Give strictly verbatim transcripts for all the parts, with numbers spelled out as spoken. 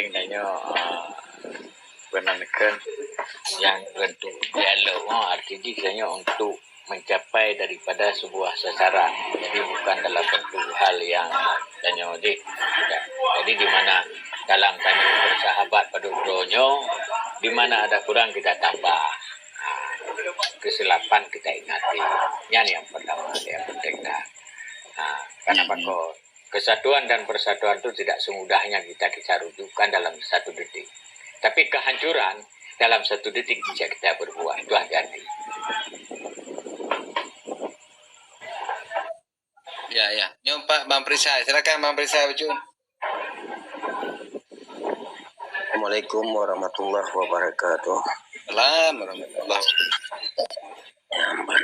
Tanyoe, ah, peunan kan yang untuk dialog, ah, arti jih tanyoe untuk mencapai daripada sebuah sasaran. Jadi bukan dalam bentuk hal yang tanyoe jih. Jadi di mana dalam tanyoe bersahabat pada uroe nyoe, di mana ada kurang kita tambah. Ah, kesilapan kita ingati. Nyan yang pertama, yang penting dah. Ah, karena bako kesatuan dan persatuan itu tidak semudahnya kita, kita rujukkan dalam satu detik. Tapi kehancuran dalam satu detik bisa kita berbuat. Itu hati-hati. Ya, ya. Nyoe Pak Bang Perisai. Silakan Bang Perisai, Bacun. Assalamualaikum warahmatullahi wabarakatuh. Salam warahmatullahi wabarakatuh. Amban,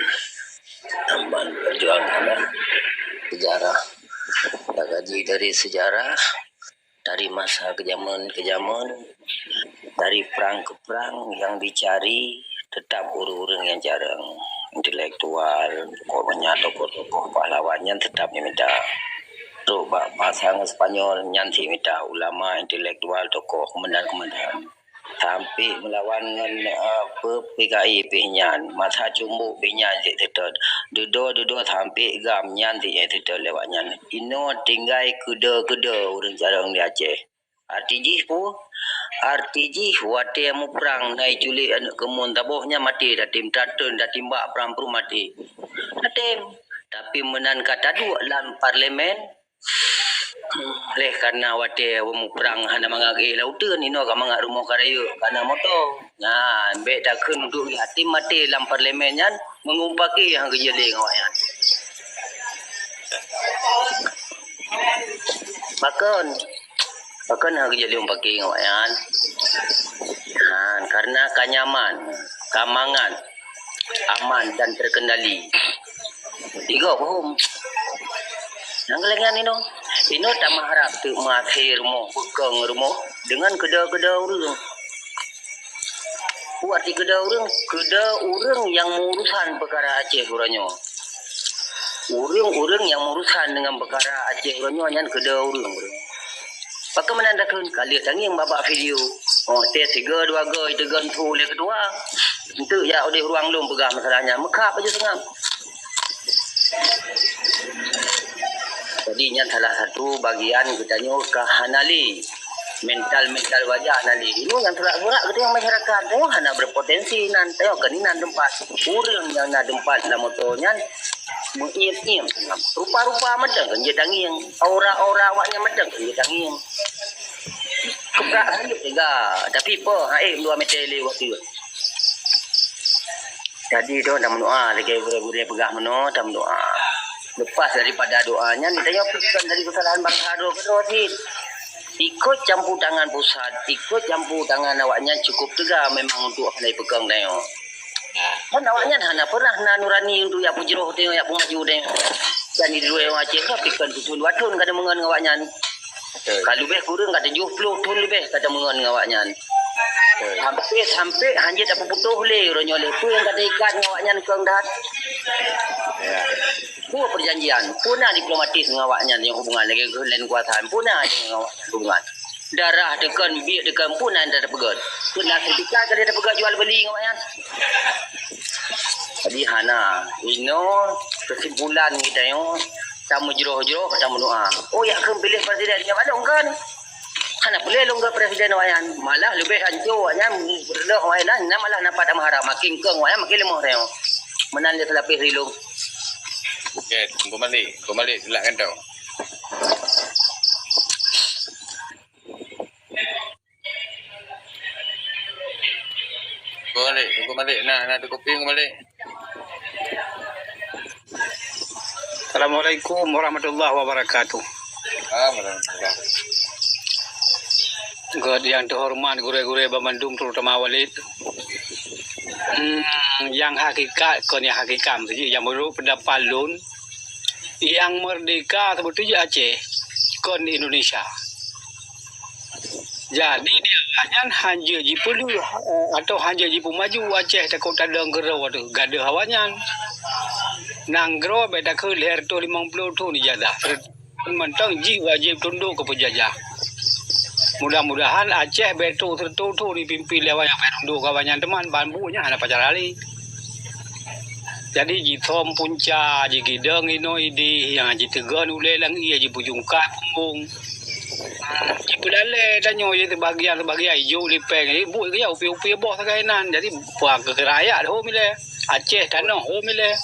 amban perjuangan, eh, sejarah. Kita kaji dari sejarah, dari masa ke zaman ke zaman, dari perang ke perang yang dicari tetap ureuëng-ureuëng nyang jarang, intelektual, pokoknya tokoh-tokoh pahlawan nyan tetap nyang mita. Trok bak masa ngon Spanyol nyan cit mita ulama, intelektual, tokoh, keumeunan-keumeunan. Sampai melawan ngon, eh, P K I pih nyan, masa cumbok pih nyan cit teutôt. Dudoe-dudoe sampai GAM nyan cit nyang teutôt lewat nyan. Inoe tinggai keudè-keudè ureuëng carông di Aceh. Arti jih peue? Arti jih watée muprang na iculik aneuëk keumuen saboh nyan maté, tatem tateun, tatimbak prang pruet maté. Tatem. Tapi meunan ka taduek lam parlemen, leh karena watée muprang hana mangat geuéh lam uteuen, inoe ka mangat rumoh ka rayeuk, ka na moto. Nyan, bék takheun udeb yatim maté lam parlemen nyan, meungumpaki nyang geujeuet lé ngon awaknyan. Pakon? Pakon hana geujeuet lé meupaki ngon awaknyan? Nah, karena ka nyaman, ka mangat, aman dan terkendali. Tiga bohong. Nyang keulengan inoe. Inoe tameuharab teuk maté rumoh, beukong rumoh dengan keudè-keudè ureuëng. Buat di keudè ureuëng, keudè ureuëng nyang meurusan peukara Aceh uroe nyoe. Ureuëng-ureuëng nyang meurusan dengan peukara Aceh uroe nyoe nyan keudè ureuëng. Pakon meunan takheun, ka lheueh tangieng babak video. Oh, teh tiga dua go itu gantu oleh ketua. Untuk ya oleh ruang lom peugah masalah nyan. Meukat baju sengam. Jadi nyan salah satu bagian geutanyoe ka hana lé. Mental-mental wajah hana lé. Inoe nyang teurak-burak geutanyoe masyarakat. Tanyoe hana berpotensi nan. Tanyoe keunan teumpat. Ureuëng nyang na teumpat lam moto nyan meuiem-iem. Rupa-rupa mantong kan jeuet tangieng. Aura-aura awaknyan mantong kan jeuet tangieng. Keprak hanyut tega. Tapi po, hai dua meter lé waktu. Jadi tu, tameudoa lagée gurée-gurée peugah meunoe, tameudoa. Lepas daripada doa nyan, tanyoe pikan dari kesalahan bansa droe keudroe cit. Ikot campur tangan pusat, ikot campur tangan awaknyan cukup teuga memang untuk hana ipeukong tanyoe. Nah, kan awaknyan hana pernah na nurani untuk yak peujroh tanyoe, yak peumaju tanyoe. Dan di luar Aceh ka pikan tujuh dua thon ka deungon awaknyan. Betul. Ka leubeh kureueng ka tujuh puluh thon leubeh ka deungon awaknyan. Betul. Sampai-sampai hanjeuet tapeuputoh lé uroe nyoe lé. Peue nyang ka teuikat ngon awaknyan keu that? Ya. Peue perjanjian? Peue na diplomatis ngon awaknyan nyang hubungan lagée keuheulen kuasa? Peue na ngon awaknyan hubungan? Darah teukon, biek teukon, peue na nyang tapeugöt? Peue na sertifikat ka tapeugöt jual beli ngon awaknyan? Jadi hana. Inoe kesimpulan geutanyoe, tameujroh-jroh, tameudoa. Oh, yak kheun piléh presiden nyang balong kan? Hana peureulée lôn geupresiden awaknyan. Malah leubeh hanco awaknyan, beureuloh awaknyan, nyan malah na pat tameuharab, makin kong awaknyan, makin leumoh tanyoe. Meunan lé seulapéh rilông. Oke, Teungku Malik. Teungku Malik, silakan tu. Teungku Malik, Teungku Malik, na, na teukupi Teungku Malik. Assalamualaikum warahmatullahi wabarakatuh. Ah, warahmatullahi. Gét nyang teuhoreumat gurée-gurée banmandum, terutama Walid. Hmm, nyang hakikat kon nyang hakikat, jadi nyang meunurot peundapat lôn, nyang meurdeka seubeutôi jih Aceh, kon Indonesia. Jadi, di awaknyan hanjeuet jipeuleueh, eh, atau hanjeuet jipeumaju Aceh takot tadong keudroe teuh gadoh awaknyan. Nanggroe bèk takheun lhèe reutôh limong ploh thôn ijazah. Mantong jih wajéb tundok keu peujajah. Mudah-mudahan Aceh bèk trôk seureutôh-reutoh jipimpin lé awak nyang bèk tundok keu awak nyan teuma, ban buet nyan hana pacara lé. Jadi jisöm punca, jigidong inoe idéh, nyang jiteugon ulèe lam ié, jipeujungkai punggong. Jipeulalè tanyoe, jiseubagian-seubagian ijok lipèng, eh, buet keu nyan upi-upi boh sagai nan. Jadi peue keu rakyat ho milèe, Aceh tanoh ho milèe.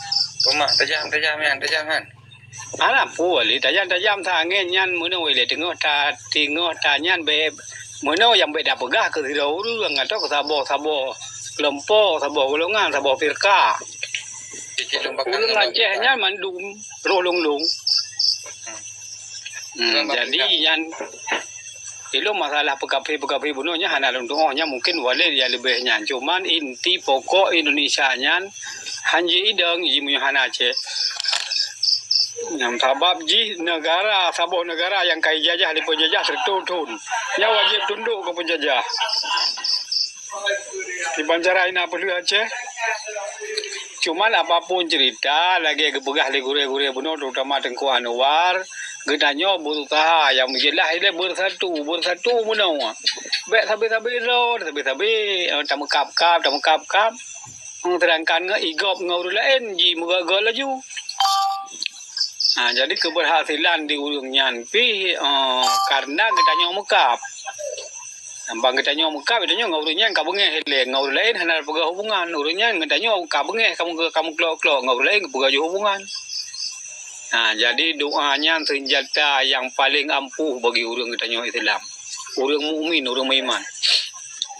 Rumah tajam, tajam nyan, tajam nyan. Hana peue lé tajam-tajam that angén nyan meunoe ilèe teungoh ta-, teungoh ta nyan bèk meunoe nyang bèk tapeugah keu sidroe ureueng atawa keu saboh-saboh keulompok, saboh golongan, saboh firqah. Ureueng Aceh nyan mandum roh lôn-lôn. Hmm, jadi nyan Ilôn masalah peukafé-peukafé bunoe nyan hana lôn tu'oh, nyan mungken Walid nyang leubeh nyan. Cuman inti pokok Indonesia nyan han jidong ji meunyoe hana Aceh. Nyang sabab jih neugara, saboh neugara nyang ka jijajah lé peunjajah sireutoh thon. Nyan wajéb tundok keu peunjajah. Kiban cara ina peulheueh Aceh. Cuman apapun cerita, lagèe geupeugah lé gurèe-gurèe bunoe, terutama Teungku Anwar, geutanyoe berusaha nyang jeulaih ilèe bersatu, bersatu bunoe. Bèk sabe-sabe droe, sabe-sabe, eh, tameukab-kab, tameukab-kab. Sedangkan ngon igop ngon ureueng laén jimeugöt-göt laju. Ha, jadi keberhasilan di ureueng nyan pih, eh, karena geutanyoe meukab. Ban geutanyoe meukab, geutanyoe ngon ureueng nyan ka beungèh ilèe, ngon ureueng laén hana peugah hubungan. Ureueng nyan ngon tanyoe ka beungèh, ka meuklok-klok, ngon ureueng laén geupeugah jih hubungan. Nah, jadi doa nyan senjata nyang paleng ampuh bagi ureueng geutanyoe Islam. Ureueng mukmin, ureueng meuiman.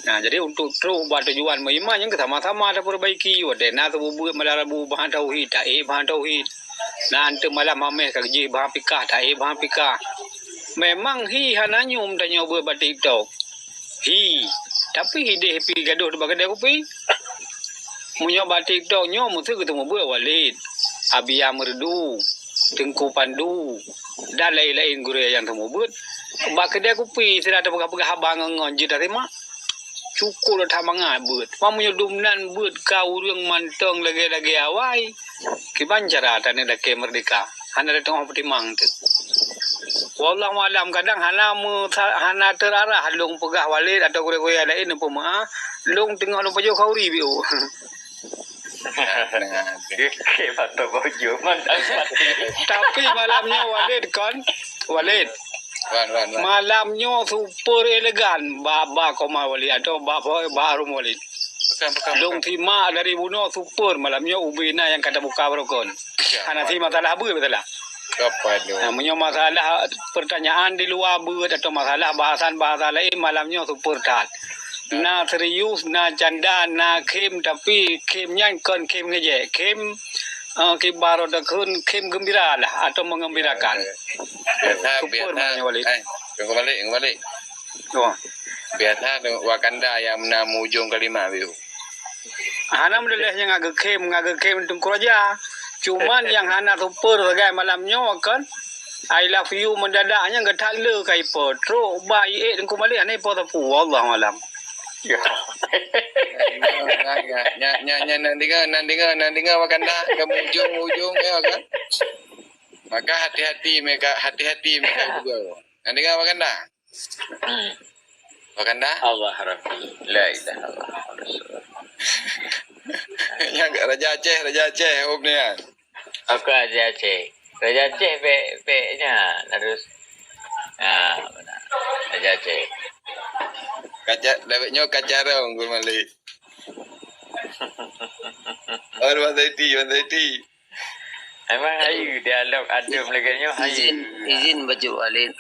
Nah, jadi untuk trok bak tujuan meuiman nyan sama-sama tapeurbaiki. Watèe na seumeubeuet malam Rabu bahan tauhid, taék bahan tauhid. Na eunteuk malam Hamèh ka jih bahan pikah, taék bahan pikah. Memang hi hana nyoe tanyoe beuet bak TikTok. Hi, tapi idéh pih gadoh bak keudè kupi. Meunyoe bak TikTok nyoe meusti geuteumeubeuet Walid, Abia Merdu, Teungku Pandu, dan laén-laén gurèe nyang teumeubeuet. Bak keudè kupi sira tapeugah-peugah haba ngon-ngon jeuet tasemak. Cukôp that mangat beuet. Meunyoe dumnan beuet ka ureueng mantong lagèe-lagèe awai, kiban cara taneuk lakèe meurdeka? Hana teuteumé peutimang teuk. Wallahu alam, kadang hana meusa-, hana teurarah lôn peugah Walid atau gurèe-gurèe laén, umpama lôn teungoh lôn pajoh khauri biôh. Nah, oke, patut bujur, mantap. Tapi malam nyoe Walid kon, Walid. Wan, wan, wan. Malam nyoe super elegan, bak, bak koma Walid atau bak, bak harum Walid. Bukan, bukan, lôn bukan. Simak dari bunoe super malam nyoe, ubé na nyang ka tabuka barokon. Ya, hana si masalah beuet masalah. Kapal tu. Nah, meunyoe masalah pertanyaan di luwa beuet atau masalah bahasan-bahasan laén, malam nyoe super that. Na serius, na canda, na khém, tapi khém nyan kon khém ngejek. Khém, eh, kiban droe takheun khém gembira lah atau mengembirakan. Biasa, super biasa. Malam nyoe Walid. Eh, kembali, kembali. Wah. Biasa tu Wakanda nyang na meuujong kalimah biôh. Hana meudaleh nyang ageukhém, ageukhém Teungku Raja. Cuman nyang hana super sagai malam nyoe kan, I love you mendadak nyan geutak le ka ipo. Trok ba iék Teungku Malik hana ipo sapeue. Wallahu alam. Ya. Nya, nya, nya, nya, nan dengar, nan dengar, nan dengar Wakanda ke ujong-ujong ya kan. Maka hati-hati mereka, hati-hati mereka juga. Nan dengar Wakanda? Wakanda? Allah Rabbi. La ilaha illallah Muhammad Rasulullah. Yang Raja Aceh, Raja Aceh, hukum ni kan? Aku Raja Aceh. Raja Aceh pek, pek nya harus. Ah, benar. Raja Aceh. Kaca, David nyoe kaca rong, Guru Malik. Oh, Bang Zaiti, Bang Zaiti. Memang hayu dialog adem lagèe nyoe, hayu. Izin, izin Bacut Walid.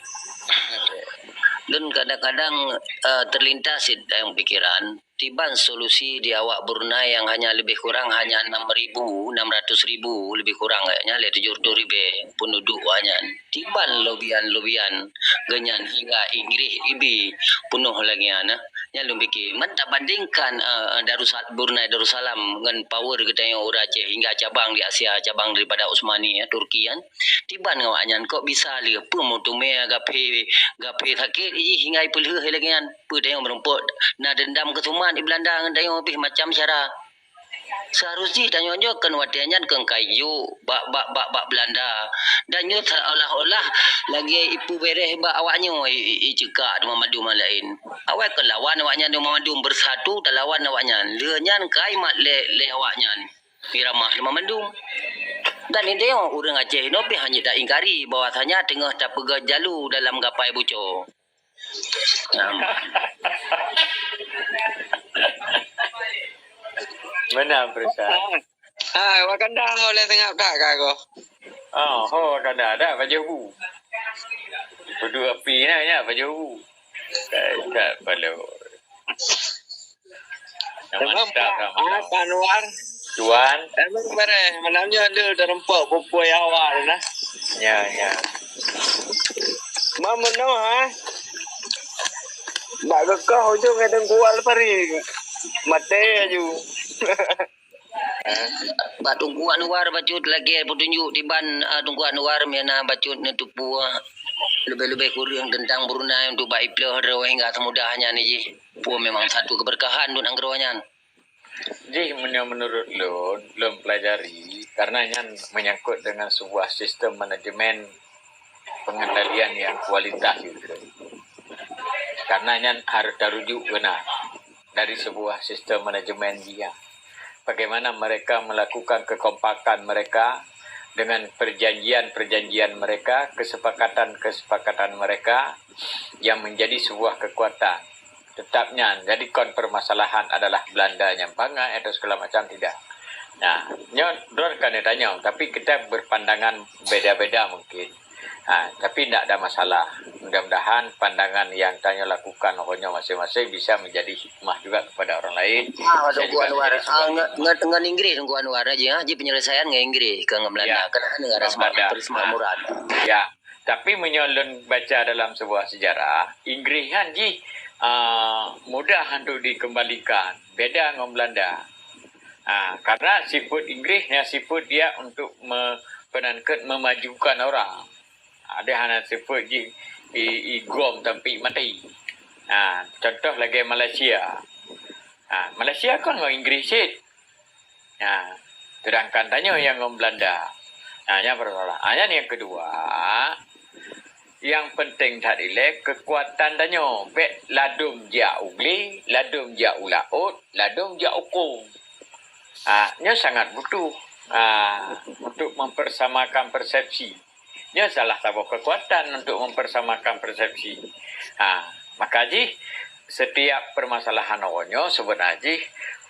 Lôn kadang-kadang, eh, terlintas cit dalam pikiran, tiban solusi di awak Brunei nyang hanya lebih kurang hanya enam ribu, enam ratus ribu lebih kurang agaknya, lé tujoh reutôh ribèe penduduk awaknyan. Tiban lobian-lobian geuhnyan hingga Inggris ibi peunoh lagèe nyan. Nyan lôn pike, man tabandingkan, eh, Darusal-, Brunei Darussalam ngon power geutanyoe ureueng Aceh hingga cabang di Asia, cabang daripada Utsmani, ya, Turki kan. Tiban ngon awaknyan kok bisa lé peue meuteumé gaphe, gaphe sakét jih hingga ipeulheueh lagèe nyan. Peue tanyoe meurumpok na dendam keu sumat di Belanda ngon tanyoe pih macam cara. Seharus jih tanyoe nyoe kon watée nyan kon ka ijok bak, bak, bak, bak Belanda. Dan nyoe seolah-olah lagée ipeubéréh bak awak nyoe i, i, iceukak teuma mandum laén. Awai kon lawan awak nyan teuma mandum, beusatu talawan awak nyan. Lheueh nyan kai mat lé, lé awak nyan. Iramah teuma mandum. Dan intéh nyoe ureuëng Aceh inoe pih hanyut taingkari bahwasanya teungoh tapeugét jalu dalam gapai buco. Meunan peurisa. Ah, wakanda oleh tengah tak ka ko. Oh, ho wakanda ada baju bu. Kudu api na ya baju bu. Tak, tak perlu. Memang mantap lah, Pak Anwar. Tuan. Emang bareh, malam nyoe ada terempok pupui awal nah. Ya, ya. Mak meunoh ha. Bak geukah ujong ngai tengkual pari. Maté aju. Bak Teungku Anwar bacut lagée peutunjuk diban, ah, Teungku Anwar miana bacut neutupue leubeh-leubeh kureueng teuntang Brunei untuk bak iplôh droe hingga seumudah nyan jih. Peue memang satu keubeurkahan untuk nanggroe nyan. Jih meunyoe meunurot lôn, lôn peulajari, karena nyan menyangkut dengan sebuah sistem manajemen pengendalian yang kualitas gitu. Karena nyan harus tarujuk keunan dari sebuah sistem manajemen dia. Bagaimana mereka melakukan kekompakan mereka dengan perjanjian-perjanjian mereka, kesepakatan-kesepakatan mereka yang menjadi sebuah kekuatan. Tetap nyan, jadi kon permasalahan adalah Belanda nyang bangai atau segala macam, tidak. Nah, nyoe droe kan ditanya, tapi kita berpandangan beda-beda mungkin. Ha, tapi tidak ada masalah. Mudah-mudahan pandangan yang tanyoe lakukan uroe nyoe masing-masing bisa menjadi hikmah juga kepada orang lain. Ah, bisa Teungku juga Anwar, menjadi ah, sebuah nge-, nge-, ngon Inggris Teungku Anwar aja, ha, ji penyelesaian ngon Inggris, kon ngon Belanda. Ya. Kan negara semak-, persemakmuran. Ya. Tapi meunyoe lôn baca dalam sebuah sejarah, Inggris nyan jih, ah, mudah untuk dikembalikan, beda ngon Belanda. Ah, karena sifat Inggris nyan sifat dia untuk me-, peunan keuh memajukan orang. Ah, dia hana sifat jih i, igom sampai mati. Ah, contoh lagée Malaysia. Ah, Malaysia kan ngon Inggris cit. Ha, sedangkan tanyoe nyang ngon Belanda. Ha, nyan persoalan. Ha, nyan nyang keudua, nyang penting that ilée keukuatan tanyoe. Bék ladôm jak u glé, ladôm jak u laôt, ladôm jak u kông. Ha, nyoe sangat butuh, ha, untuk mempersamakan persepsi. Nyoe salah saboh kekuatan untuk mempersamakan persepsi. Ha, maka jih setiap permasalahan awak nyoe sebenarnya jih,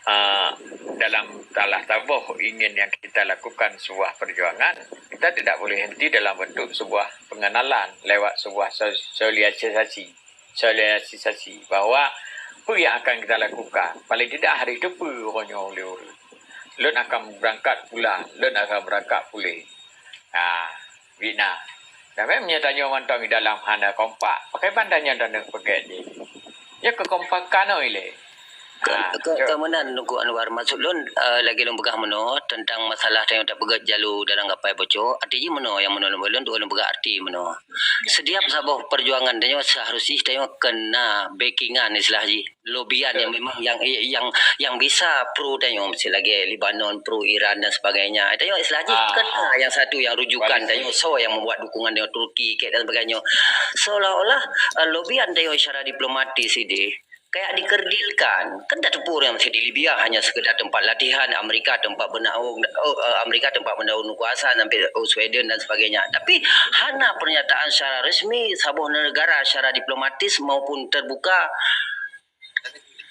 ha, dalam salah saboh ingin yang kita lakukan sebuah perjuangan, kita tidak boleh henti dalam bentuk sebuah pengenalan lewat sebuah so-, sosialisasi. Sosialisasi bahwa apa yang akan kita lakukan, paling tidak hari teupeu uroe nyoe lé ureuëng. Lôn akan berangkat pulang, lôn akan berangkat puléh. Ha, Wina. Dan memang nyoe tanyoe mantong di dalam hana kompak, pakai ban tanyoe dan peugét jih. Ya kekompakan oi lé. Ke, ha, ke, ke meunan Teungku Anwar, maksud lôn, eh, lagée lôn peugah meunoe tentang masalah tanyoe tapeugét jalu dalam gapai boco, arti jih meunoe nyang meunoe lôn, lôn, lôn peugah arti meunoe. Setiap saboh perjuangan tanyoe seharus jih tanyoe kena backingan istilah jih, lobian yang memang yang, yang, yang bisa pro tanyoe, misalnya lagée Lebanon pro Iran dan sebagainya. Tanyoe istilah jih kena yang satu yang rujukan tanyoe, so yang membuat dukungan tanyoe Turki kek dan sebagainya. Seolah-olah, eh, lobian tanyoe secara diplomatis ideh kayak dikerdilkan. Kan dah teupeue yang masih di Libya hanya sekedar tempat latihan, Amerika tempat benaung, oh, eh, Amerika tempat benaung kuasa sampai, oh, Sweden dan sebagainya. Tapi hana pernyataan secara resmi saboh negara secara diplomatis maupun terbuka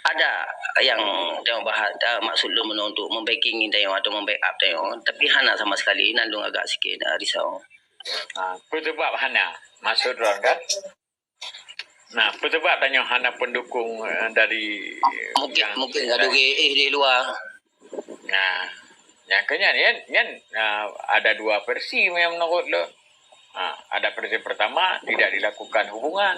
ada yang tengok bahas, eh, maksud lôn untuk membacking tanyoe atau membackup tanyoe. Tapi hana sama sekali, nandung agak sikit, eh, risau. Ha, peue sebab hana? Maksud droe kan? Nah, peue sebab tanyoe hana pendukung, eh, dari mungkin, mungkin gaduh G E di luar. Nah, nyang keu nyan, nyan, nyan, ah, ada dua versi yang menurut lôn. Ah, ada versi pertama, tidak dilakukan hubungan,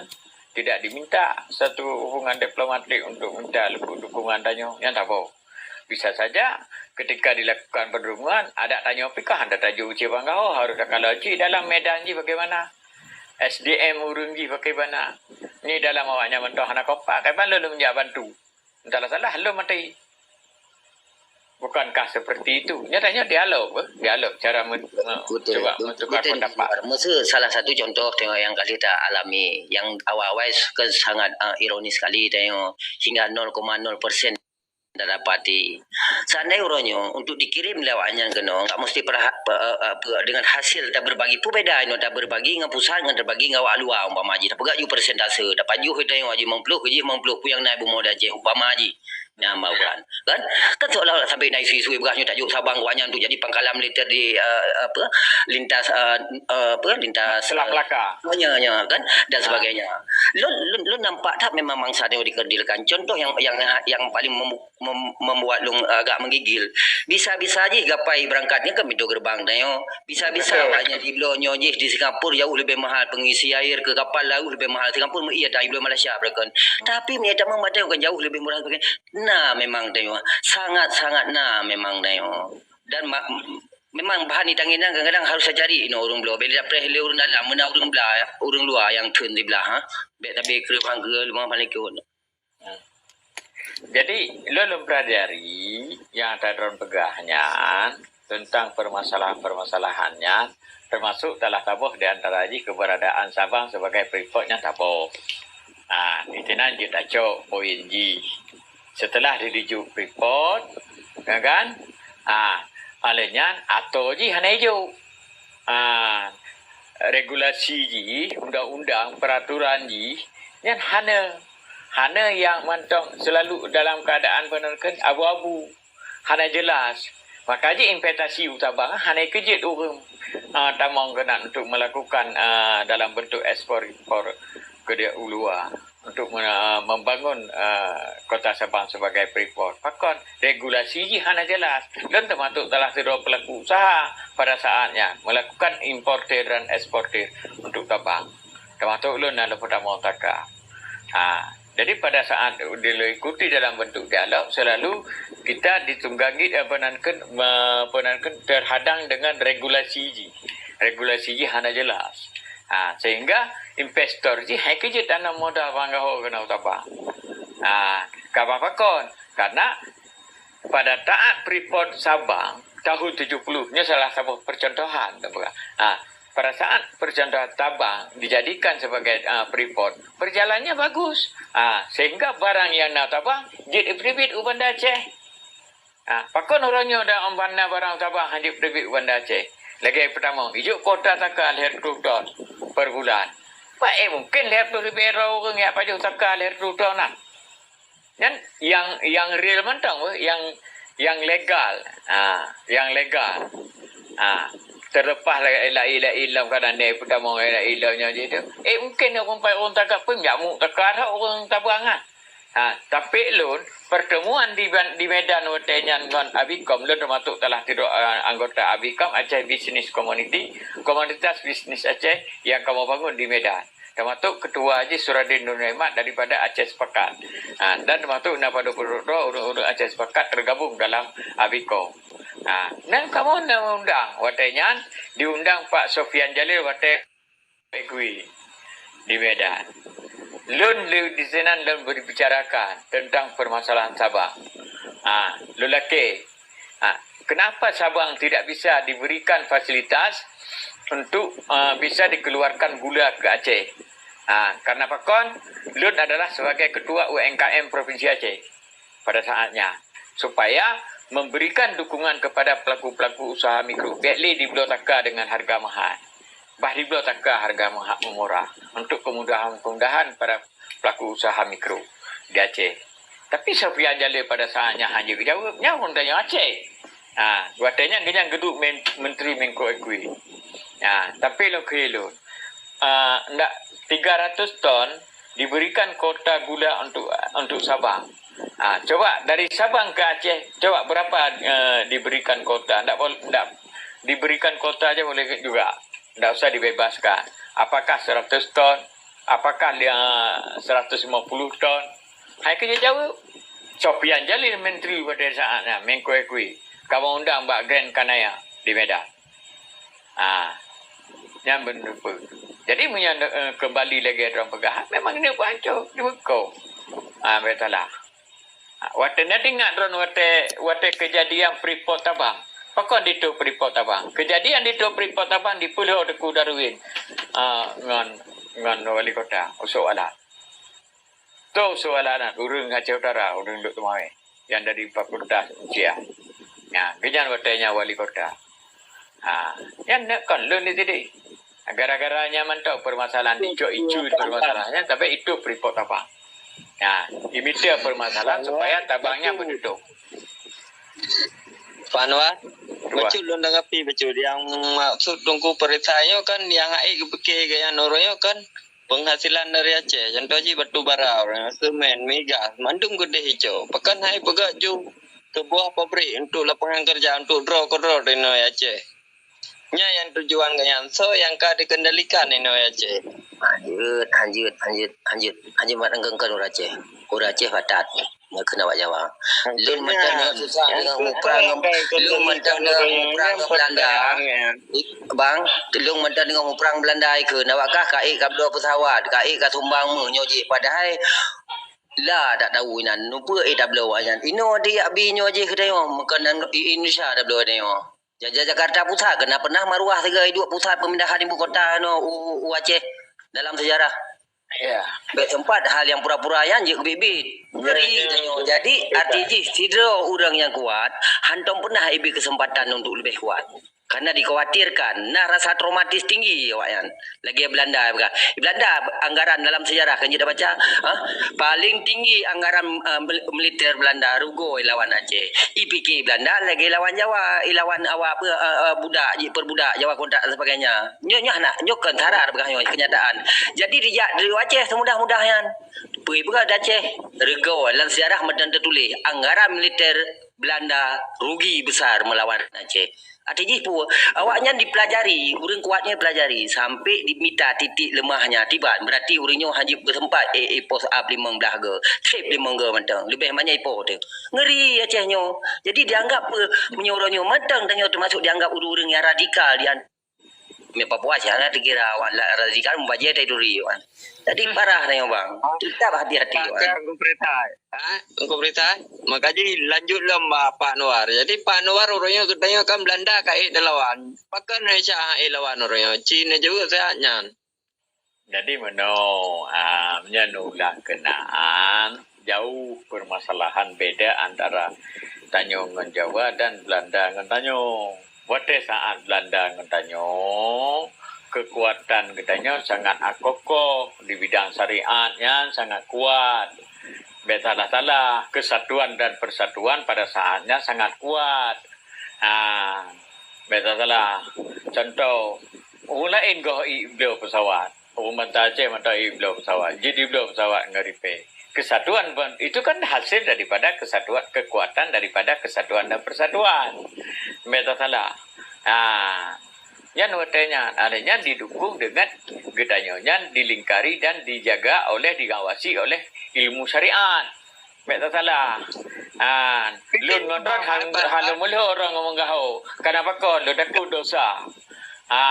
tidak diminta satu hubungan diplomatik untuk minta dukungan tanyoe. Nyan saboh. Bisa saja ketika dilakukan pertemuan, ada tanyoe pikah anda taju cibang gaho harus kalau cik dalam medan jih bagaimana? S D M ureuëng jih bagaimana? Ni dalam awaknya mentong hana kompak, kan ban lôn jak bantu. Entahlah salah lôn maté. Bukankah seperti itu? Nyatanya dialog, eh? Dialog cara men-, me-, cuba bertukar pendapat. Masa salah satu contoh tengok yang kali kita alami, yang awai-awai ke sangat, eh, ironis sekali tengok, hingga nol koma nol persen tak dapati. Seandai uroe nyoe untuk dikirim lewat nyan keunoe, enggak mesti perha-, pe-, eh, eh, pe-, dengan hasil tak berbagi. Pun beda inoe tak berbagi dengan pusat, dengan terbagi dengan awak luar umpama jih. Tak peugah ju persentase, tak pajoh kita yang wajib lima puluh, gaji lima puluh, ku yang naik bumoe di Aceh umpama jih. Nyan baru kan. Kan? Kan seolah-olah sampai na isu-isu beurah nyoe tajuk Sabang awak nyan tu jadi pangkalan militer di, eh, apa, lintas, eh, eh, apa, lintas, Selat eh, Melaka. Ya, ya, kan? Dan sebagainya. Lôn, lôn, lôn nampak that memang mangsa nyoe dikerdilkan. Contoh yang, yang, yang paling mem-, mem-, membuat lôn agak menggigil. Bisa-bisa jih gapai berangkat nyan ke pintu gerbang nyoe. Bisa-bisa awak nyan dibloe nyoe jih di Singapura jauh lebih mahal pengisi air ke kapal, jauh lebih mahal Singapura, meuiya tan dibloe Malaysia beurangkat. Tapi meunyo tamong maté bukan jauh lebih murah. Na memang tanyoe, sangat-sangat na memang tanyoe. Dan ma-, memang bahan itanginan kadang-kadang harus tacari inoe ureuëng bloe. Bila dapreh lé ureuëng dalam, meunan ureuëng bla-, ureuëng luwa nyang theun siblah, ha. Bék tabe kreueh hang geue leumah paléng keuhon. Jadi, lôn, lôn pelajari nyang ata droen peugah nyan tentang permasalahan-permasalahan nyan, termasuk telah taboh di antara jih keberadaan Sabang sebagai freeport nyang taboh. Ha, di sinan jeuet tacok poin jih. Setelah didijuk freeport, ya kan? Ha, oleh nyan, atô jih hana ijok. Ha, regulasi jih, undang-undang, peraturan jih, nyan hana, hana nyang mantong selalu dalam keadaan peue nan kheun abu-abu. Hana jelas. Maka jih investasi u Sabang hana ikeujeuet ureuëng, ah, tamong keunan untuk melakukan, ah, dalam bentuk ekspor impor ke dia u luwa untuk me-, ah, membangun, ah, kota Sabang sebagai freeport. Pakon regulasi jih hana jelas. Lôn termasuk salah sidroe pelaku usaha pada saat nyan melakukan importir dan eksportir untuk Sabang. Termasuk lôn na lôn peutamong taka. Ha, jadi pada saat diikuti dalam bentuk dialog, selalu kita ditunggangi, apa nan kheun, me-, apa nan kheun, terhadang dengan regulasi jih. Regulasi jih hana jelas. Ha, sehingga investor jih hai keujeuet tanam modal panggaho keunoe Sabang. Ha, ka pakon? Karena pada taat Freeport Sabang tahun tujuh puluh, nyoe salah satu percontohan, ha, pada saat percontohan Sabang dijadikan sebagai, ah, Freeport, perjalannya bagus. Ah, sehingga barang yang na Sabang jeuet ipeuteubiet u Banda Aceh. Ah, pakon uroe nyoe dak banda barang Sabang hana jeuet ipeuteubiet u Banda Aceh? Lagée pertama, ijok kuota taka lhèe reutôh ton per bulan. Bah, eh, mungkin lhèe ploh ribèe droe ureuëng jak pajoh taka lhèe reutôh ton na. Nyan yang, yang real mantong, weh, yang, yang legal. Ha, yang legal. Ha, terlepas la-, laén-laén lom kadang deh peutamong laén-laén lom nyoe jih tu. Eh, mungkin ureuëng pai ureuëng taka pun jak muek taka that ureuëng Sabang ah. Ha, tapi lôn pertemuan di Ban-, di Medan watée nyan ngon Abicom, lôn termasuk salah sidroe, eh, anggota Abicom, Aceh Business Community, komunitas bisnis Aceh yang kamoe bangun di Medan. Termasuk ketua jih Suradin Nur Nikmat daripada Aceh Sepakat. Ha, dan termasuk na padub peuet droe ureuëng-ureuëng Aceh Sepakat tergabung dalam Abicom. Ha, dan kamoe na undang, watée nyan diundang Pak Sofian Jalil watée Ekui di Medan. Lôn le-, di sinan lôn berbicarakan tentang permasalahan Sabang. Ha, lôn lakée. Ha, kenapa Sabang tidak bisa diberikan fasilitas untuk, eh, bisa dikeluarkan gula ke Aceh? Ha, karena pakon, lôn adalah sebagai ketua U M K M Provinsi Aceh pada saatnya, supaya memberikan dukungan kepada pelaku-pelaku usaha mikro. Bék lé dibloe taka dengan harga mahal. Bah dibloe taka harga maha-, murah untuk kemudahan-kemudahan para pelaku usaha mikro di Aceh. Tapi Sofian Jalil pada saatnya hana geujaweueb, nyan ureuëng tanyoe Aceh. Ha, watée nyan geuhnyan geuduek men-, Menteri Menko Ekui. Ha, tapi lôn kheun lôn, ah, ndak tiga ratus ton diberikan kuota gula untuk, untuk Sabang. Ah, coba dari Sabang ke Aceh, coba berapa, eh, diberikan kuota? Ndak bol-, ndak diberikan kuota aja boleh juga. Ndak usah dibebaskan. Apakah seratus ton? Apakah dia seratus lima puluh ton? Hai keu jaweueb. Sofian Jalil menteri pada saat nyan, Menko Ekui. Kamoe undang bak Grand Canal di Medan. Ha, nyan beuneupeue. Jadi, meunyoe, eh, keumbali lagée droe peugah, memang neuk peuhanco, dibeukong. Ha, beutalah. Watèe na teuingat droen watèe, watèe keujadian Freeport Sabang. Pakon ditôp Freeport Sabang? Keujadian ditôp Freeport Sabang dipeulhô Teungku Darwin, ah, ngon, ngon wali kota, Yusuf Alan. Toh Yusuf Alan nyan, ureueng Aceh Utara, ureueng Lhokseumawe, nyang dari Fakultas Unsyiah. Nah, geuhnyan watèe nyan wali kota. Ha, nyan neuk kon lôn di sini. Gara-gara nyan mantong permasalahan dicok icu permasalahan nyan, tapi itu Freeport Sabang. Nah, imita permasalahan supaya Sabang nyan beututong. Pak Anwar, Wah. Bacut lôn tanggapi bacut. Nyang maksud Teungku Peurintah nyoe kan nyang hana geupike gaya nurut nyoe kan penghasilan dari Aceh. Contoh jih batu bara, semen, migas, mandum keudeh ico. Pakon hana peugah ju sebuah pabrik untuk lapangan kerja untuk droe keudroe di inong Aceh. Nyan nyang tujuan gobnyan, soe nyang ka dikendalikan inong Aceh. Hanjeuet, hanjeuet, hanjeuet, hanjeuet, hanjeuet mat engkeue-engkeue ureueng Aceh. Ureueng Aceh patat. Nyan keuh awak Jawa. Lôn mantong deungoe susah deungoe muprang, lôn mantong deungoe muprang ngon Belanda. Bang, lôn mantong deungoe muprang Belanda ikheun. Awak kah ka ék ka bloe pesawat, ka ék ka sumbang meuh nyoe jih. Padahai la tak tahu inan, nupeue ék tabloe awak nyan. Inoe di yak bi nyoe jih geutanyoe, meukanan Indonesia tabloe geutanyoe. Jaja Jakarta Pusat, keunan pernah maruah sigoe duek pusat pemindahan ibu kota nyoe u, u, u Aceh dalam sejarah. Ya. Bèk sempat hal nyang pura-pura nyan jeuet keubiet-biet. Ngeri tanyoe. Jadi, arti jih, sidroe ureueng nyang kuat, hántom pernah ibi keuseumpatan untuk leubeh kuat. Karena dikhawatirkan, na rasa traumatis tinggi awaknyan. Lagèe Belanda peugah. Belanda anggaran dalam sejarah kan kita baca, ha? Paling tinggi anggaran, eh, mil-, militer Belanda rugoe lawan Aceh. Ipike Belanda lagèe lawan Jawa, ilawan awak apa, eh, eh, budak, jiperbudak Jawa kontak dan sebagainya. Nyoe, nyoe hana, nyoe kon sara peugah nyoe kenyataan. Jadi dijak dari Aceh semudah-mudah nyan. Peue peugah di Aceh, rugoe lam sejarah mantong teutuléh, anggaran militer Belanda rugi besar melawan Aceh. Arti jih peue? Awaknyan dipelajari, ureueng kuat nyan dipelajari sampai dimita titik lemahnya. Tiban, berarti ureueng nyoe hana jipeuseumpet, eh, eh, post up limong blah go, trip limong go mantong. Leubeh manyak ipo teuh. Ngeri Aceh nyoe. Jadi dianggap peue, meunyoe uroe nyoe mantong tanyoe teumasuk dianggap ureueng-ureueng nyang radikal di an-, Mé Papua siat na dikira wan la-, radikal mubajèe dari duri wan. Jadi parah tanyoe bang. Tetap hati-hati wan. Oke, Teungku Peurintah. Ha? Teungku Peurintah. Maka jih lanjut lom bak Pak Anwar. Jadi Pak Anwar uroe nyoe geutanyoe kan Belanda ka ék dilawan. Pakon Indonesia hana ék lawan uroe nyoe? Cina jeuet siat nyan. Jadi meunoe, ah, meunyoe neuulang keunaan, jauh permasalahan beda antara tanyoe ngon Jawa dan Belanda ngon tanyoe. Watèe saát Belanda ngon tanyoe, keukuatan geutanyoe sangat kokoh di bidang syariat nyan sangat kuat. Bèk salah-salah, kesatuan dan persatuan pada saatnya sangat kuat. Ha, bèk salah. Contoh, ureueng laén goh ék bloe pesawat. Ureueng banda Aceh mantong ék bloe pesawat. Jeuet jibloe pesawat ngon repair. Kesatuan pun, itu kan hasil daripada kesatuan, kekuatan daripada kesatuan dan persatuan. Bèk salah. Ha, nyan watèe nyan, artinya didukung dengan geutanyoe nyan dilingkari dan dijaga oleh, diawasi oleh ilmu syariat. Bèk tasalah. Ha, lôn ngon droen han, han lôn meulhô ureueng ngon meugaho. Kenapa kon lôn takot dosa? Ha,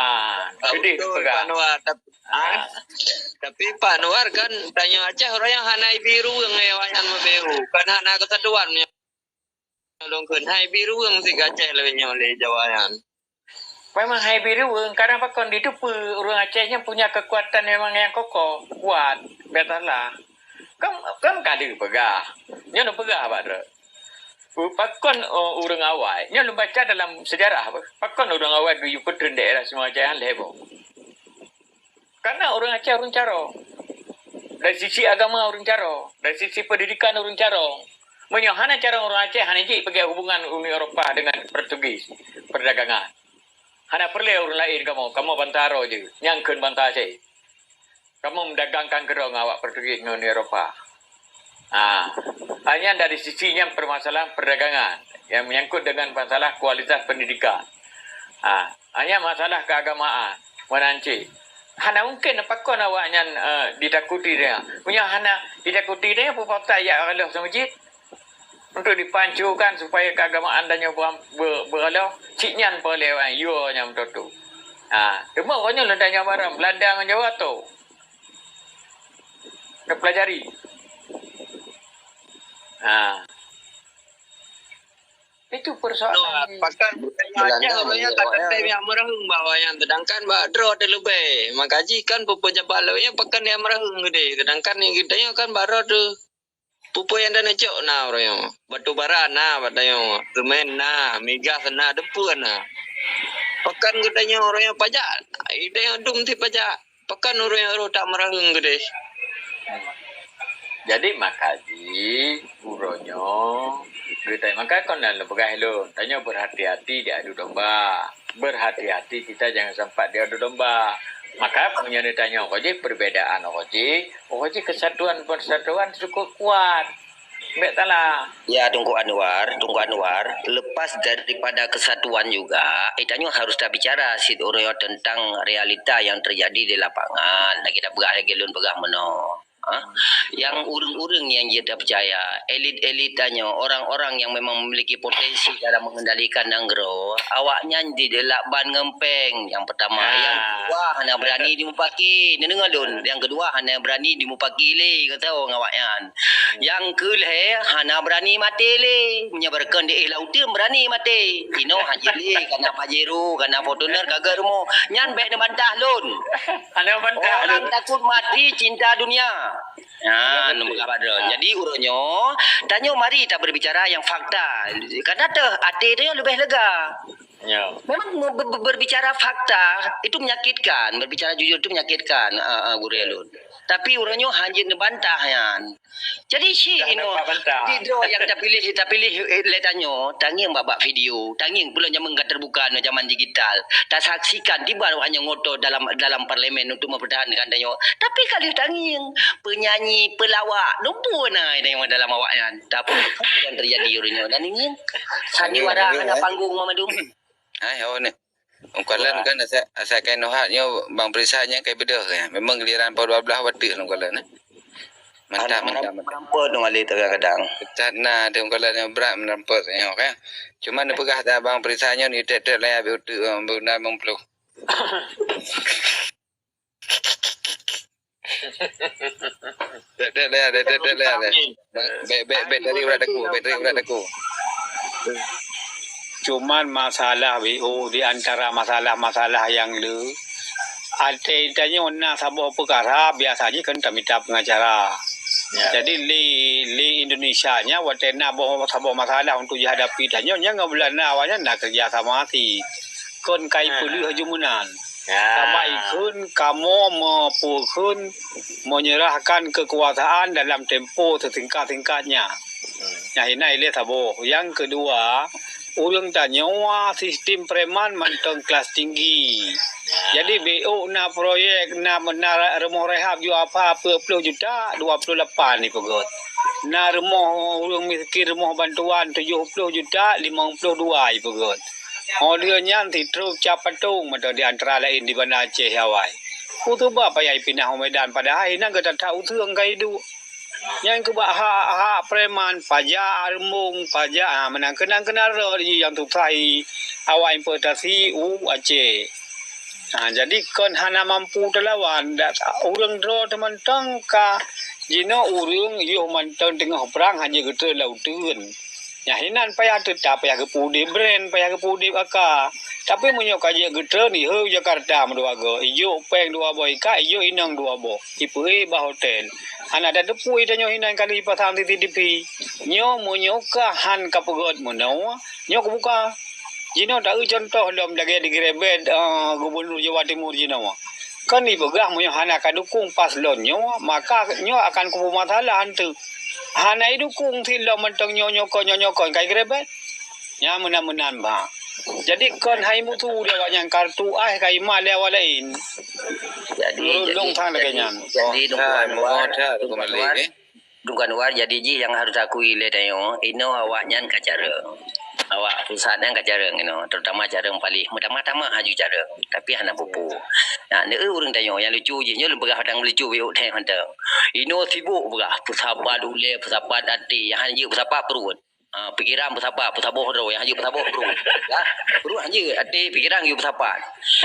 betul, peugah. Pak Anwar, tapi, ha? Tapi Pak Anwar kan tanyoe Aceh ureueng nyang hana ibi ruweueng lé awaknyan meubehu. Kan hana keusatuan meunyoe lôn kheun. Hai bi ruweueng si Aceh lé nyoe lé Jawa nyan. Memang hai bi ruweueng, karena pakon ditupeue ureueng Aceh nyan punya kekuatan memang nyang kokoh, kuat, bèk salah. Kan, kan ka lheueh peugah. Nyoe neupeugah bak droe. Pakon, oh, ureueng awai? Nyoe lôn baca dalam sejarah, pakon ureueng awai geuyue peutreun daerah Aceh nyan lhèe boh? Karena ureueng Aceh ureueng carông. Dari sisi agama ureueng carông, dari sisi pendidikan ureueng carông. Meunyoe hana carông ureueng Aceh, hana jeuet peugèt hubungan Uni Eropa dengan Portugis, perdagangan. Hana peureulèe ureueng laén kamoe, kamoe bansa droe jeuet, nyang kheun bansa Aceh. Kamoe meudagangkan keudroe ngon awak Portugis ngon Uni Eropa. Ha, hanya dari sisi nyan permasalahan perdagangan yang menyangkut dengan masalah kualitas pendidikan. Ha, hanya masalah keagamaan, meunan cit. Hana mungken pakon awaknyan, eh, ditakuti dia. Meunyoe hana ditakuti dia, peue pasal jak raloh seumeujid? Untuk dipancurkan supaya keagamaan tanyoe beu-, beu-, beuraloh, cit nyan peureulèe awaknyan yue nyang beutôi-tôi. Ha, teuma uroe nyoe lôn tanyong barang, Belanda ngon Jawa tu. Neupelajari. Ha. Itu persoalan. Pakan Belanda Aceh, orang yang tak menyerah, kata ya. Yang merahung bak awak nyan, sedangkan bak droe teuleubeh. Maka jih kan pejabat lawan nyan pakan yang merahung gede, sedangkan yang kita nyoe kan bak droe tu. Peue-peue nyang taneuk cok na uroe nyoe. Batu bara na bak tanyoe, semen na, migas na, deungon peue na. Pakan geutanyoe uroe nyoe pajak, geutanyoe dum sit pajak. Pakan uroe nyoe rôh that meuraheueng keudeh. Jadi maka jih uroe nyoe geutanyoe maka kon lôn peugah lôn, tanyoe berhati-hati di adu domba. Berhati-hati kita jangan sampai di adu domba. Maka meunyoe tanyoe uroe jih perbedaan uroe jih, uroe jih kesatuan persatuan cukup kuat. Bèk salah. Ya, Teungku Anwar, Teungku Anwar, lepas daripada kesatuan juga, eh, tanyoe harus tabicara cit uroe nyoe tentang realita yang terjadi di lapangan. Lagèe tapeugah, lagèe lôn peugah meunoe. Ha? Yang ureueng-ureueng nyang jeuet tapeucaya, elit-elit tanyoe, orang-orang yang memang memiliki potensi dalam mengendalikan nanggroe, awaknyan jilakban ngon péng. Nyang peutama, nyang keudua hana beurani dimupaki. Neudeungoe lôn, nyang keudua hana beurani dimupaki lé, gata ngon awaknyan. Nyang keu lhèe hana beurani maté lé. Meunyoe bak reukon di éh lam uteuen beurani maté. Inoe hana lé, kana Pajero, kana Fortuner, ka gèt rumoh. Nyan bèk neubantah lôn. Hana bantah lôn. Orang takut mati cinta dunia. Ha, nyan bak droe. Jadi uroe nyoe, tanyoe mari taberbicara nyang fakta. Karena teuh até tanyoe leubeh lega. Ya. Memang ber-, ber-, berbicara fakta itu menyakitkan, berbicara jujur itu menyakitkan, eh, eh, gurèe lôn. Tapi uroe nyoe hana jeuet neubantah nyan. Jadi cit inoe, di droe nyang tapiléh, tapiléh, eh, lé tanyoe, tangieng bak-bak video, tangieng pulo jameun ka teubuka nyoe jaman digital. Tasaksikan tiban awaknyan ngotot dalam, dalam parlemen untuk mempertahankan tanyoe. Tapi ka lheueh tangieng, penyanyi, pelawak, lom peue na nyang dalam awaknyan. Tapi peue nyang terjadi uroe nyoe, na ngieng? Sandiwara hana panggung, Mamadou. Hai, awak ni. Ungkalan kan asai, asai kai nohat nyoe Bang Perisa nyan kai beudôh kan. Memang giliran poh dua belas watèe ungkalan, eh. Mantap, mantap, mantap. Merampok tu ngalih kadang-kadang. Ketat na, ada ungkalan nyang brat merampok nyoe kan. Cuma neupeugah dah Bang Perisa nyoe ni tet-tet layar beu uteuk, beu na limong puluh. Dek, dek, dek, dek, dek, dek, dek, dek. Bèk, bèk, bèk dari urat aku, bèk dari urat aku. Cuman masalah W O di antara masalah-masalah nyang le, até tanyoe na saboh peukara biasa jih kan tamita pengacara. Ya. Jadi li, li Indonesia nyan watèe na boh saboh masalah untuk jihadapi tanyoe nyan ngon Belanda awaknyan na kerjasama sit. Kon kai peuleueh jumeunan. Ya. Sabab ikheun kamoe meupeukeun menyerahkan kekuasaan dalam tempo sesingkat-singkatnya. Hmm. Nyang inan ilèe saboh. Nyang keudua, ureueng tanyoe sistem preman mantong kelas tinggi. Ya. Jadi, bèk na proyek, na, na rumoh rehab jua apa, peuet ploh juta, dua ploh lapan ipeugöt. Na rumoh ureueng miskin, rumoh bantuan tujoh ploh juta, limong ploh dua ipeugöt. Óh lheueh nyan, sitrok cap patong mantong di antara laén di Banda Aceh awai. Peue sabab payah ipinah u Medan, padahai inan geutat-that ureueng ka iduek. Nyang keubah hak-hak preman, pajak reumbong, pajak, ha, meunan keunan-keunan rot jih nyang susah i awak importasi u Aceh. Ha, jadi kon hana mampu teulawan, dak ureueng droe teumantong ka jinoe ureueng yoh mantong teungoh prang hana geutrön lam uteuen. Nyang inan payah teutap, payah geupeu udép brand, payah geupeu udép aka. Tapi meunyoe ka jeuet geutrön, i heu Jakarta meudua goe, ijok péng dua boh ikat, ijok inong dua boh, ipeuék bak hotel. Hana tateupeue tanyoe inan ka lheueh ipasang C C T V. Nyoe meunyoe ka han ka peugöt meunoe, nyoe kubuka. Jinoe taeu contoh lom lagèe digeurebet, eh, Gubernur Jawa Timur jinoe. Kan ipeugah meunyoe hana ka dukung paslon nyoe, maka nyoe akan kubu masalah anteuk. Hana idukung sit lom mantong nyoe, nyoe kon, nyoe, nyoe kon, ka igeurebet. Nyan meunan-meunan ba. Jadi kon hai musu lé awak nyan, kartu A H K I ma lé awak laén. Jadi, jadi, lôn sang lagèe nyan. Jadi, Teungku Anwar, Teungku Anwar, jadi jih nyang harôh takui lé tanyoe, inoe awak nyan ka carông. Awak pusat nyan ka carông inoe, terutama carông paléh. Meutamah-tamah aju carông, tapi hana peue-peue. Nah, neu ureueng tanyoe nyang lucu jih, nyoe lôn peugah padang lucu biôk thèe mantong. Inoe sibuk peugah, peusapat ulèe, peusapat até, nyang hana jeuet peusapat pruet. Ha, pikiran peusapat, peusaboh droe, nyang hanjeuet peusaboh brôk. Ya, brôk hanjeuet, até pikiran geuyue peusapat.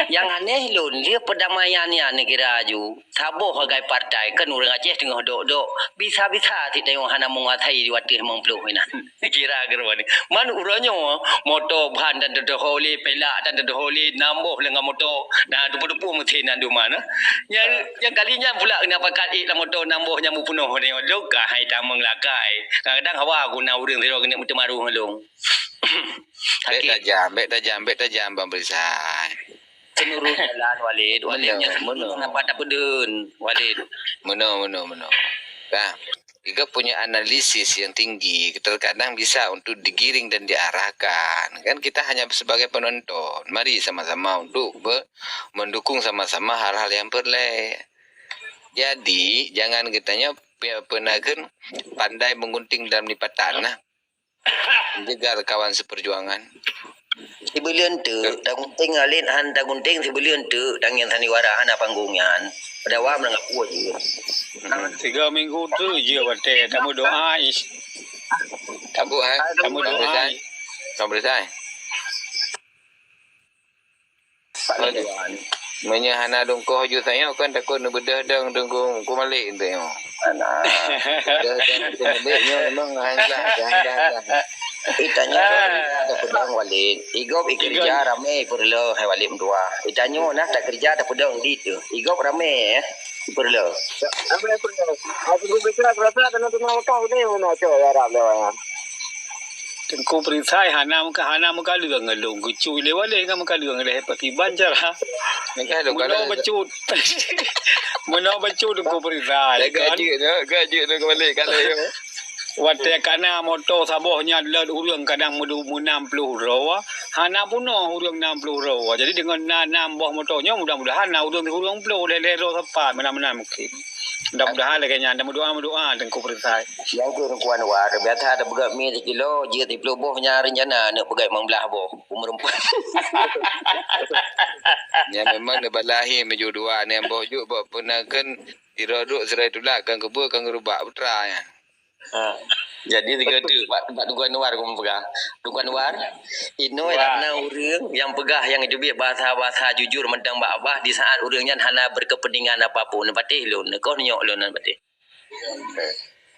Nyang aneh lôn, lheueh peudamaian nyan neukira aju, saboh sagai partai, kan ureuëng Aceh teungoh dok-dok, bisa-bisa cit tanyoe hana menguasai dua ratus lima puluh inan. Kira keudroe nyoe. Man uroe nyoe, moto ban tan teudoh lé, pelak tan teudoh lé, nam boh leungah moto, na teupeue-teupeue meusen nan duma na. Nyang, nyang kali nyan pula keuneuk pakat ék lam moto nam boh nyang meupunoh nyoe. Lôn ka hai tamong lakée. Kadang-kadang hawa guna ureuëng sidroe keuneuk meuteumaroh ngon lôn. Bèk tajam, bèk tajam, bèk tajam, Bang Perisai. Seunurot jalan, Walid, Walid. Meunoe, meunoe. Kenapa tapeudeun, Walid? Meunoe, meunoe, meunoe. Nah, Igob punya analisis yang tinggi, terkadang bisa untuk digiring dan diarahkan. Kan kita hanya sebagai penonton. Mari sama-sama untuk be-, mendukung sama-sama hal-hal yang perlée. Jadi, jangan geutanyoe pe-, peunakeun pandai menggunting dalam lipatan nah. Menjegal kawan seperjuangan. Sibuleuen teuk, tagunting alet han tagunting sibuleuen teuk, tangieng sandiwara hana panggung nyan. Pada awak meunang apui jih. Hmm. Tiga minggu tu je watèe tameudoa is. Tabu, eh? Tameudoa. Bang Perisai. Bang Perisai. Pak Ridwan. Meunyoe hana dungkoh ju tanyoe kan takot neubeudôh dong Teungku, Teungku Malik tu nyoe. Hana. Beudôh dong Teungku Malik nyoe memang hana, hana, hana. Itanyoe ada peudong Walid. Igob ikeureuja ramé ipeureuloh hai Walid meutuah. Itanyoe nah takeureuja tapeudong di tu. Igob ramé, eh, ipeureuloh. Ramé ipeureuloh. Aku berbicara berasa kena dengar kau ni mana cok ya Rab lewat. Teungku Perisai hana meuka-, hana meukaleueng ngon lôn, geucui lé Walid ngon meukaleueng lé Pakiban cara. Meunoe bacut. Meunoe bacut Teungku Perisai, kan? Gajeuek nyoe, gajeuek nyoe keumalé kalai nyoe. Watèe kana moto saboh nyan lheueh ureueng kadang meudu-, meunam ploh droe, hana peunoh ureueng nam ploh droe. Jadi deungon na nam boh moto nyoe mudah-mudahan na ureueng sikureueng ploh lhèe-lhèe droe sapat meunan-meunan mungken. Mudah-mudahan lagèe nyan dan meudoa-meudoa Teungku Perisai. Nyang keu Teungku Anwar, biasa tapeugöt mi sikilo, jeuet siplôh boh, nyan rencana neuk peugöt limong blah boh. Umeue rumpun. Nyan memang neubalahé meujeuet dua, nyan boh jeuet bak peunakeun sidroe duek sidroe tulak, kan keubeu kan geurubak putra nyan. Ha. Jadi tiga tu bak, bak Teungku Anwar keu peugah. Teungku Anwar, inoe na ureueng nyang peugah nyang teubiet bahasa-bahasa jujur mantong bak babah di saat ureueng nyan hana berkepentingan apapun. Patéh lôn, koh nyok lôn nyan patéh.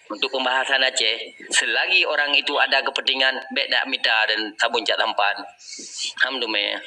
Untuk pembahasan Aceh, selagi orang itu ada kepentingan, bèk dak mita dan sabon cak tampan. Alhamdulillah.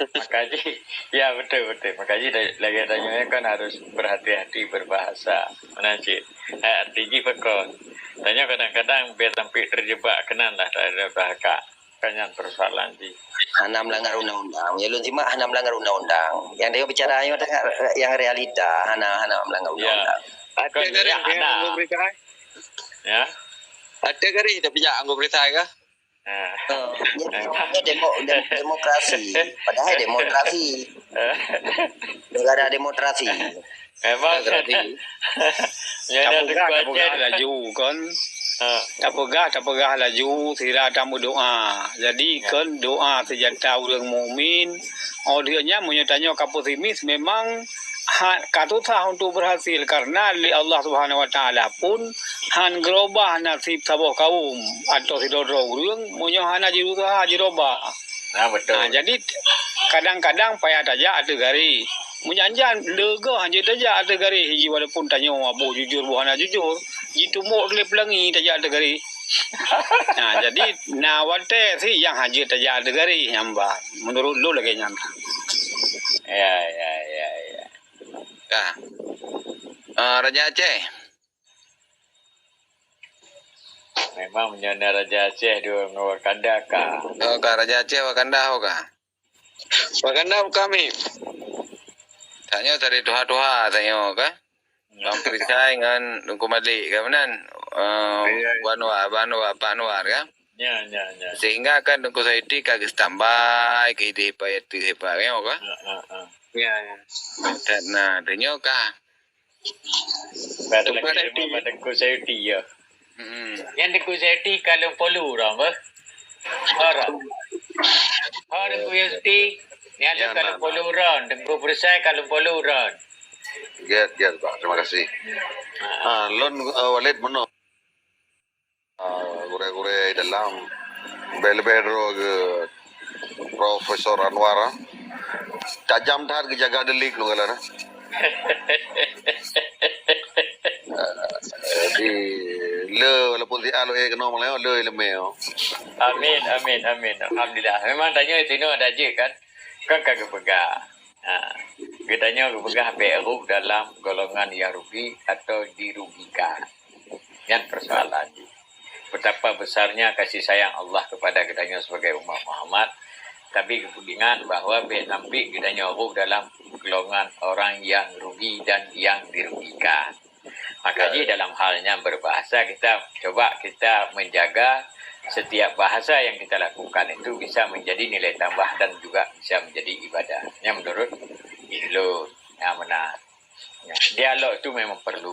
Makajih, ya betul, betul. Makajih da-, lagèe tanyoe kan harus berhati-hati berbahasa. Meunan cit. Eh, arti jih pakon. Tanyoe kadang-kadang biar sampai terjebak keunan lah, tak ada bahasa. Kan nyan persoalan jih. Hana melanggar undang-undang. Ya, lôn simak hana melanggar undang-undang. Yang dia bicara nyoe tengah yang realita, hana, hana melanggar undang-undang. Ada garis dia anggo berita? Ya. Ada garis dia pijak anggo berita ke? Ha. Ha, ini namanya demo-, dem-, demokrasi. Padahal demokrasi. Negara demokrasi. Memang. Berarti. Nyan tapeugah, tapeugah laju kan. Ha. Tapeugah, tapeugah laju, sira tameudoa. Jadi, ya, kan doa senjata ureueng mukmin. Oh, dia nyan meunyoe tanyoe ka pesimis, memang ha-, ka susah untuk berhasil karena lé Allah Subhanahu Wa Taala pun han geurobah nasib saboh kaum atau sidroe-droe ureueng meunyoe hana jiusaha jirobah. Nah, betul. Ha, jadi kadang-kadang payah tajak ateueh garéh. Meujan-jan leugoh hanjeuet tajak ateueh garéh ji walaupun tanyoe boh jujur boh hana jujur, jitumbok lé peulangi tajak ateueh garéh. Ha, jadi na watèe si nyang hanjeuet tajak ateueh garéh nyang ba. Meunurot lôn lagèe nyan. Ya, ya, ya, ya. Ka. Ah, Raja Aceh. Memang meunyoe na Raja Aceh dua ngon Wakanda ka. Oh, ka Raja Aceh Wakanda ho ka. Wakanda ho ka mi. Tanyoe dari tuha-tuha tanyoe ka. Bang Perisai ngon Teungku Malik ka meunan. Eh, iya, iya. Wan Wa, Wan Wa, Pak Anwar ka. Ya, ya, ya. Sehingga kan Teungku Sayuti ka geustambai keu idéh payah teuh hebat nyoe ka. Ha, ha, ha. Ya, ya. Dan, nah, tanyoe ka. Pada Teungku lagi Sayuti. Ilmu pada Teungku Sayuti, ya. Hmm. Nyan Teungku Sayuti ka lôn follow dah, bah. Ora. Ha, Teungku Sayuti. Nyan ya, ka lôn follow dah. Teungku Perisai ka lôn follow dah. Ya, ya, Pak. Terima kasih. Ha. Ah, lôn, eh, Walid meunoe. Gurée dalam, leubeh-leubeh droe geuh Profesor Anwar, ah. Tajam that geujaga delik lôn galak na. Jadi, le walaupun siat lôn ék keunoe malam, le ileumé. Amin, amin, amin. Alhamdulillah. Memang tanyoe sinoe ada jeuet kan? Kan ka geupeugah. Ha. Geutanyoe geupeugah bék rôh dalam golongan yang rugi atau dirugikan. Nyan persoalan. Betapa besarnya kasih sayang Allah kepada geutanyoe sebagai umat Muhammad, tapi geupeugah bahwa bék sampai geutanyoe rôh dalam golongan orang yang rugi dan yang dirugikan. Maka jih dalam hal nyan berbahasa, kita coba kita menjaga setiap bahasa yang kita lakukan itu bisa menjadi nilai tambah dan juga bisa menjadi ibadah. Nyan menurut ulôn, nyan meunan. Ya, dialog itu memang perlu.